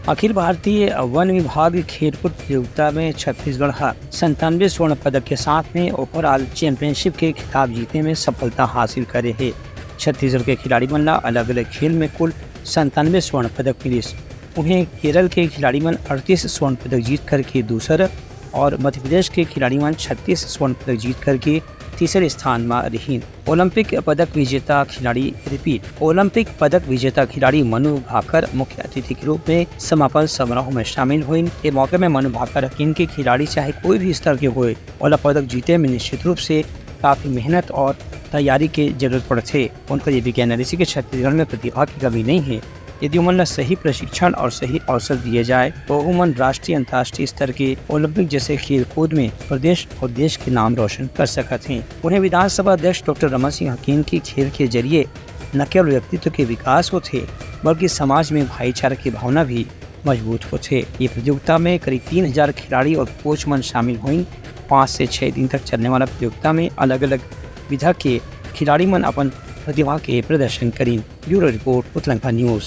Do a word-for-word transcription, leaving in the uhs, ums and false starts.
अखिल भारतीय वन विभाग खेलकूद प्रतियोगिता में छत्तीसगढ़ ह संतानवे स्वर्ण पदक के साथ में ओवरऑल चैंपियनशिप के खिताब जीते में सफलता हासिल करे हे। छत्तीसगढ़ के खिलाड़ी मन ला अलग-अलग खेल में कुल संतानवे स्वर्ण पदक मिलिस। उहें, केरल के खिलाड़ी मन अड़तीस स्वर्ण पदक जीत करके दूसर और मध्य प्रदेश के खिलाड़ी मन छत्तीस स्वर्ण पदक जीत करके तीसरे स्थान म रहिन। ओलंपिक पदक विजेता खिलाड़ी, रिपीट, ओलंपिक पदक विजेता खिलाड़ी मनु भाकर मुख्य अतिथि के रूप में समापन समारोह में शामिल होइन। ए मौके में मनु भाकर ह किहिन कि खिलाड़ी चाहे कोई भी स्तर के होए, ओला पदक जीते में निश्चित रूप से काफी मेहनत और तैयारी के जरूरत पड़थे। उनका ये भी कहना रहिस कि छत्तीसगढ़ में प्रतिभा की कमी नहीं है। यदि उमन ला सही प्रशिक्षण और सही अवसर दिए जाए, तो उमन राष्ट्रीय, अंतर्राष्ट्रीय स्तर के ओलंपिक जैसे खेल कूद में प्रदेश और देश के नाम रोशन कर सकत हैं। उहें, विधानसभा अध्यक्ष डॉक्टर रमन सिंह ह किहिन कि खेल के जरिए न केवल व्यक्तित्व के विकास होथे, बल्कि समाज में भाईचारा की भावना भी मजबूत होथे। ये प्रतियोगिता में करीब तीन हजार खिलाड़ी और कोच मन शामिल होइन। पाँच से छह दिन तक चलने वाला प्रतियोगिता में अलग-अलग विधा के खिलाड़ी मन अपन प्रतिभा के प्रदर्शन करिन। Bureau report, Utlanka news.